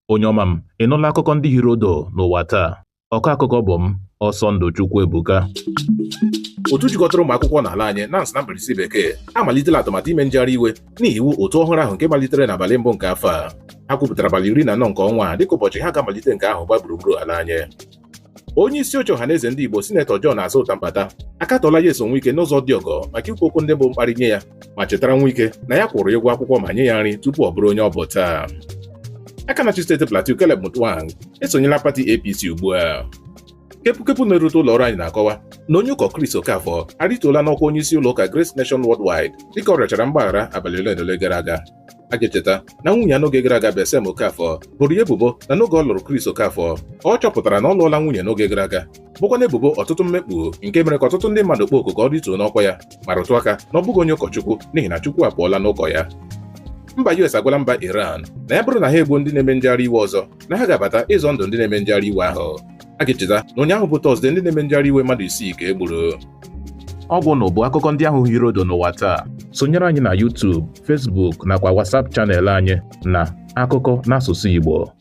Onye ọma m, ị nụla akụkọ ndị hiri odo n'ụwa taa? Ọkọ akụkọ bụ m, Ọsọndụ Chukwuebuka. Otu jikọtara ụmụ akwụkwọ n'ala anyị, NANS na mkpirisi bekee, amalitela atụmatụ ime njegharị iwe n'ihi iwu ụtụ ọhụrụ ahụ nke malitere n'abalị mbụ nke afọ a. Ha kwupụtara abalị 14 nke ọnwa a dịka ụbọchị ha ga-amalite nke ahụ gba gburugburu ala anyị. Onye isi oche Ọhaneze Ndị Igbo, Sinetọ John Azuta Mbata, akatọọla Nyesom Wike n'ụzọ dị ọgọ maka ikwu okwu ndị bụ mkparị nye ya, ma chetara Wike na ya kwụrụ ya ụgwọ akwụkwọ ma nye ya nri tupu ọ bụrụ onye ọ bụ taa. Aka na-achị steeti Plateau, Caleb Mutfwang, esonyela pati APC ugbu a. Kepụkepụ na-erute ụlọ ọrụ anyị na-akọwa na onye ụkọ Chris Okafor arịtuola n'ọkwa onye isi ụlọ ụka Grace Nation Worldwide dịka ọ rịọchara mgbaghara abalị ole na ole gara aga. A ga-echeta na nwunye ya n'oge gara aga bụ SM Okafor boro ya ebubo na n'oge ọ lụrụ Chris Okafor, ọ chọpụtara na ọ lụọla nwunye n'oge gara aga, bụkwa na ebubo ọtụtụ mmekpu nke mere ka ọtụtụ ndị mmadụ kpọọ oku ka ọ rituo n'ọkwa ya, ma rụtụ aka na ọ bụghị onye ụkọchukwu n'ihi na Chukwu apụọla n'ụkọ ya. Mba US agwala mba Iran na ya bụrụ na ha egbuo ndị na-eme njegharị iwe ọzọ, na ha ga-abata ịzọ ndụ ndị na-eme njegharị iwe ahụ. A ga-echeta na ụnyaahụ bụ Tọzdee, ndị na-eme njegharị iwe mmadụ isii ka e gburu. Ọgwụ na bụ akụkọ ndị ahụ hiri odo n'ụwa taa. Sonyere anyị na YouTube, Facebook nakwa WhatsApp channel anyị na Akụkọ n'asụsụ Igbo.